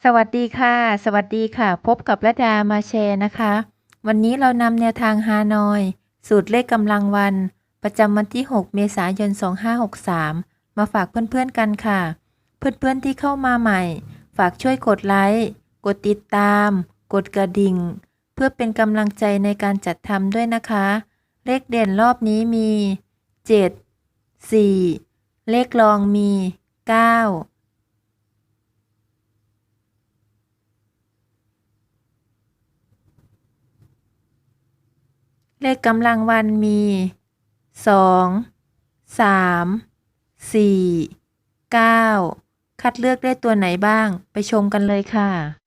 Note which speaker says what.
Speaker 1: สวัสดีค่ะ สวัสดีค่ะ พบกับระดามาแชร์นะคะ วันนี้เรานำแนวทางฮานอยสูตรเลขกำลังวันประจำวันที่ 6 เมษายน 2563 มาฝากเพื่อนๆกันค่ะ เพื่อนๆที่เข้ามาใหม่ ฝากช่วยกดไลค์ กดติดตาม กดกระดิ่ง เพื่อเป็นกำลังใจในการจัดทำด้วยนะคะ เลขเด่นรอบนี้มี 7 4 เลขรองมี 9เลขกำลังวันมี2 3 4 9คัดเลือกได้ตัวไหนบ้างไปชมกันเลยค่ะ